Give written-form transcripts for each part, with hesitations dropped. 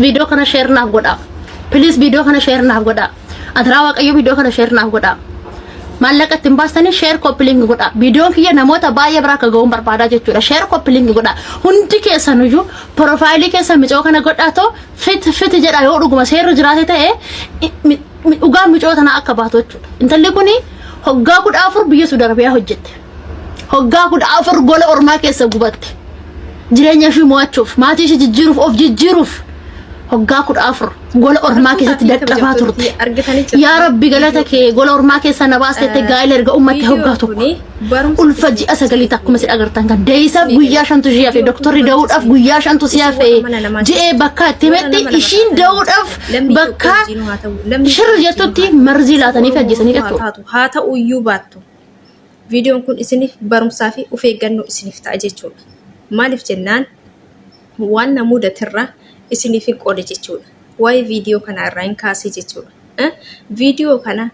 Viidiyoo kana share naaf godhaa. Please, viidiyoo kana share naaf godhaa. Adaraa Waaqayyo, viidiyoo kana share naaf godhaa. Maallaqa ittiin baastanii share, copy link godhaa. Viidiyoon kiyya namoota baay'ee biraa akka ga'uun barbaadaa jechuudha. Share, copy link godhaa. Hundi keessanuyyuu profile keessa micoo kana godhaa too fit fit jedha. Yoo dhuguma seerri jiraate ta'e, dhugaa micoo tanaa akka baatu jechuudha. Intalli kuni hoggaa 14 biyya Saudi Arabiyaa hojjette. Hoggaa 14 gola ormaa keessa gubatte. Jireenya ishii mo'achuuf, maatii ishii jijjiiruuf, of jijjiiruuf hoggaa 14 gola ormaa keessatti dadhabaa turte. Yaa Rabbi, galata kee, gola ormaa keessa na baastette. Gaa'ela erga uummatte hoggaa tokko. Ulfa ji'a 9 akkuma si agartan kan deeyisaaf guyyaa shantu ishee hafe, doktorri da'uudhaaf guyyaa shantu si hafe je'ee bakka itti himetti, ishiin da'uudhaaf bakka shirri jettutti marzii laatanii fi ajjeesanii jechuudha. Haa ta'u iyyuu baattu, viidiyoon kun isiniif barumsaa fi of eeggannoo isiniif ta'a jechuudha. Maaliif jennaan, waan na mudaterra isiniif hin qoode jechuudha. Waa'ee viidiyoo kanaa irraa hin kaasee jechuudha. Viidiyoo kana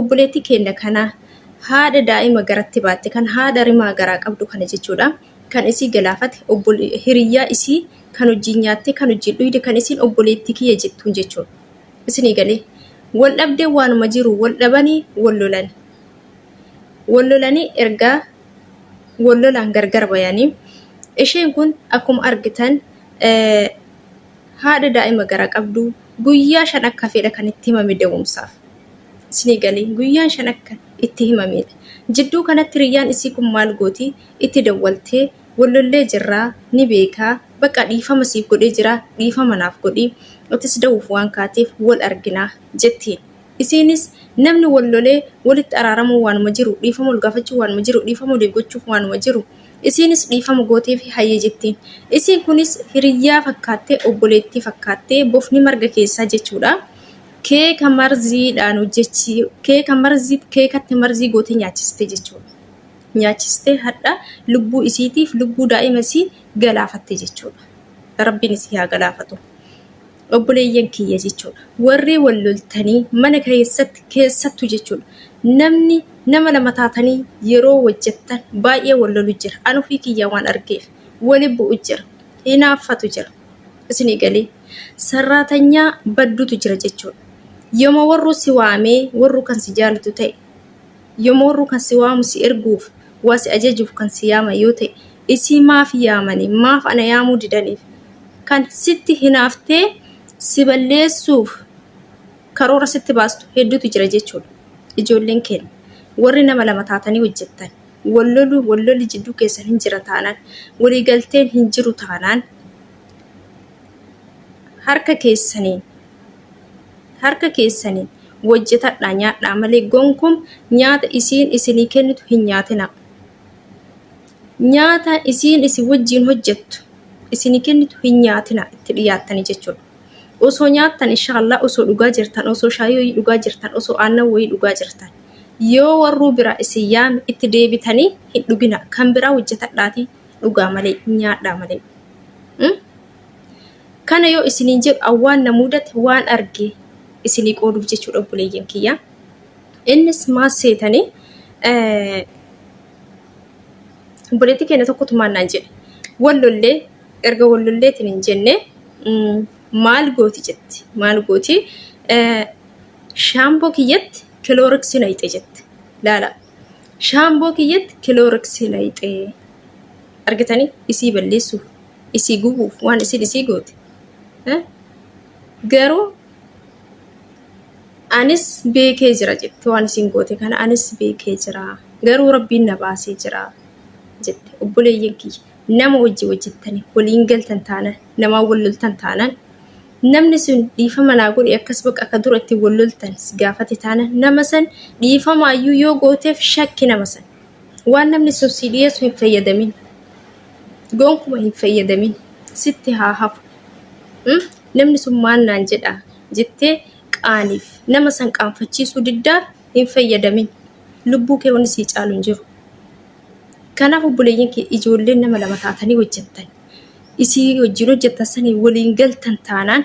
obboleettii keenya kana, haadha daa'ima garatti baatte, kan haadha rimaa garaa qabdu kana jechuudha. Kan isii galaafate hiriyyaa isii kan wajjin nyaattee, kan wajjin dhuyde, kan isiin obboleettii kiyya jettuun jechuudha. Isinii galee, wal dhabdee waanuma jiru wal dhabanii wal lolan. Wal lolanii, ergaa wal lolaan gargar bayanii, isheen kun akkuma argitan haadha daa'ima gara qabdu, guyyaa 5 akka fedha kan itti himame da'umsaaf. Isinii galee, guyyaan 5 akka itti himamedha. Jidduu kanatti hiriyyaan isii kun maal gooti? Itti dawwaltee, wal lollee jirraa ni beekaa, bakka dhiifama siif godhee jira, dhiifama naaf godhi, atis da'uuf waan kaateef wal arginaa jettiin. Isiinis namni wal lolee walitti araaramuu waanuma jiru, dhiifama wal gaafachuu waanuma jiru, dhiifama waliif gochuuf waanuma jiru. Isiinis dhiifama gootee fi hayyee jettiin. Isiin kunis hiriyyaa fakkaattee, obboleettii fakkaattee, bofni marga keessaa jechuudha. Keeka marziidhaan hojjechii, keeka marzii, keekatti marzii gootee nyaachiste jechuudha. Nyaachistee hadha lubbuu isiitiif lubbuu daa'ima isii galaafatte jechuudha. Rabbiin isii haa galaafatu. Obboleeyyan kiyya jechuudha. Warri wal loltanii mana keessatti keessattu jechuudha. Namni nama lama taatanii yeroo hojjettan baay'ee wal lolu jira. An ofii kiyya waan argeef wali bu'u jira. Hinaaffatu jira. Isinii galee, sarraatanyaa badduutu jira jechuudha. Yooma warru si waamee, warru kan si jaalatu ta'e, yooma warru kan si waamu si erguuf, waa si ajajuuf kan si yaaman yoo ta'e, isii maaf yaamanii, maaf ana yaamuu didaniif kan sitti hinaaftee si balleessuuf karoora sitti baastu hedduutu jira jechuudha. Ijoolleen keenya warri nama lama taatanii hojjettan, wal lolu, wal lolli jidduu keessan hin jira taanaan, waliigalteen hin jiru taanaan, harka keessaniin hojjetadhaa nyaadhaa malee gonkum nyaata isiin isinii kennitu hin nyaatinaa. Nyaata isiin isin wajjin hojjettu isinii kennitu hin nyaatinaa itti dhiyaattanii jechuudha. Osoo nyaattan, inshaallah, osoo dhugaa jirtan, osoo shaayii wayii dhugaa jirtan, osoo aannan wayii dhugaa jirtan, yoo warruu biraa isin yaame itti deebitanii hin dhugina, kan biraa hojjetadhaatii dhugaa malee, nyaadhaa malee. Kana yoo isiniin jedhu, awwaan na mudate waan arge isinii qooduuf jechuudha, obboleeyyan kiyya. Innis maal seetanii, obboleettii keenya tokkotu maal naan jedhe, wal lollee, erga wal lolleetiin hin jenne maal gooti jetti, maal gooti, shaamboo kiyyatti kilooriksii nayxe jette. Laala, shaamboo kiyyatti kilooriksii nayxe. Argitanii, isii balleessuuf, isii gubuuf waan isin isii goote. Garuu anis beekee jira jette, waan isin goote kana anis beekee jira, garuu Rabbiin na baasee jira jette. Obboleeyyan kiyya, nama wajji hojjettanii waliin galtan taanaan, namaa wal loltan taanaan, namni sun dhiifama naa godhi akkas bakka akka dura itti wal loltan si gaafate taanaan, nama san dhiifamaayyuu yoo gooteef shakki nama san. Waan namni sun si dhiyeessu hin fayyadamin, gonkuma hin fayyadamin, sitti haa hafu. Namni sun maal naan jedha jettee qaaniif nama san qaanfachiisuu diddaa hin fayyadamin. Lubbuu kee wanni sii caalu hin jiru. Kanaaf obboleeyyan kee, ijoolleen nama lama taatanii hojjettan, isii wajjin hojjettan sanii waliin galtan taanaan,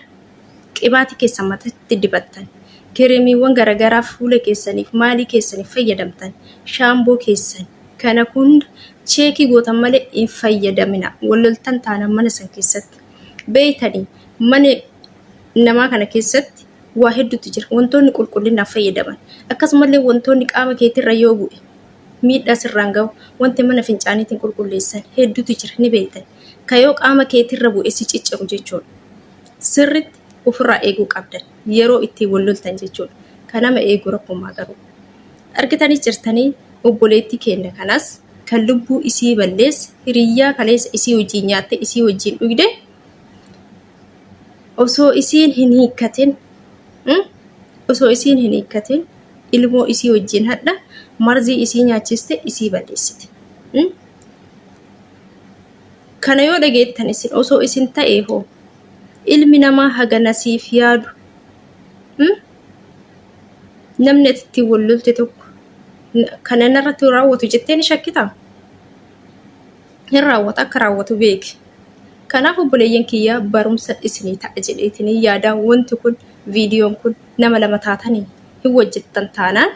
qibaatii keessan mataatti dibattan, kireemiiwwan garaagaraa fuula keessaniif maalii keessaniif fayyadamtan, shaamboo keessan kana hunda check gootan malee hin fayyadamina. Wal loltan taanaan mana san keessatti beeytanii Mana namaa kana keessatti waa hedduutu jira. Wantoonni qulqullinaaf fayyadaman. Akkasumallee wantoonni qaama keetirra yoo bu'e miidhaa sirraan gahu wanti mana fincaaniitiin qulqulleessan hedduutu jira ni beektan. Ka yoo qaama keetirra bu'e si cicciru jechuudha. Sirritti ofirraa eeguu qabdan yeroo ittiin wal loltan jechuudha. Ka nama eegu rabbumaa garuu. Argitanii jirtanii obboleettii keenya kanas kan lubbuu isii balleesse hiriyyaa kaleessa isii wajjin nyaatte isii wajjin dhugde osoo isiin hin hiikkatin osoo isiin hin hiikkatin ilmoo isii wajjin hadha marzii isii nyaachiste isii balleessite. Kana yoo dhageettan isin osoo isin ta'ee hoo ilmi namaa hagana siif yaadu namni ati ittiin wal lolte tokko kana narratti raawwatu jettee ni shakkitaa? Hin raawwata akka raawwatu beeki. Kanaaf obboleeyyan kiyya barumsa isinii ta'a jedheetiin yaada wanti kun viidiyoon kun nama lama taatanii hin hojjettan taanaan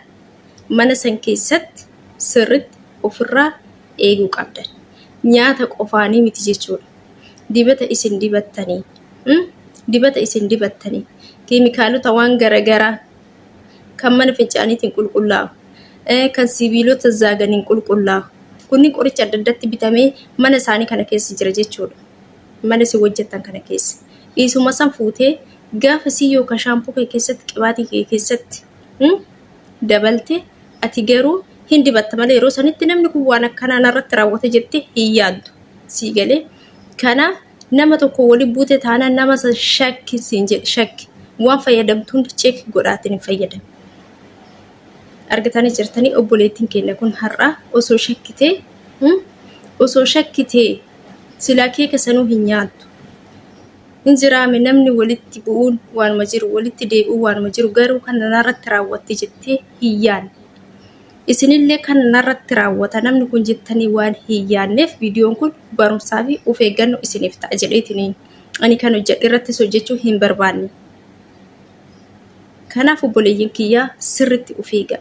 mana san keessatti sirritti ofirraa eeguu qabdan. Nyaata qofaanii miti jechuudha. Dibata isin dibattanii dibata isin dibattanii keemikaalota waan garagaraa kan mana fincaaniitiin qulqullaa'u, kan sibiilota zaaganiin qulqullaa'u. Kunniin qoricha adda addatti bitamee mana isaanii kana keessa jira jechuudha. Mana isin hojjettan kana keessa. Isuma san fuutee gaafa sii yookaan shaampuu kee keessatti qibaatii kee keessatti dabalte ati garuu hin dibatta malee yeroo sanitti namni kun waan akkanaa narratti raawwate jettee hin yaaddu. Sii galee. Kanaaf Nama tokko wali buute taanaan nama san shakki siin jedhe shakki. Waan fayyadamtu hunda check godhaatiin hin fayyadamin. Argitanii jirtanii obboleettiin keenya kun har'a osoo shakkitee osoo shakkitee silaa keeka sanuu hin nyaattu. Hin jiraame namni walitti bu'uun waanuma jiru walitti deebi'uun waanuma jiru garuu kana narratti raawwatte jettee hin yaadne. Isinillee kana narratti raawwata namni kun jettanii waan hin yaadneef viidiyoon kun barumsaa fi of eeggannoo isiniif ta'a jedheetiniin ani kan hojjedhe irrattis hojjechuu hin barbaanne. Kanaaf obboleeyyan kiyyaa sirritti of eegaa.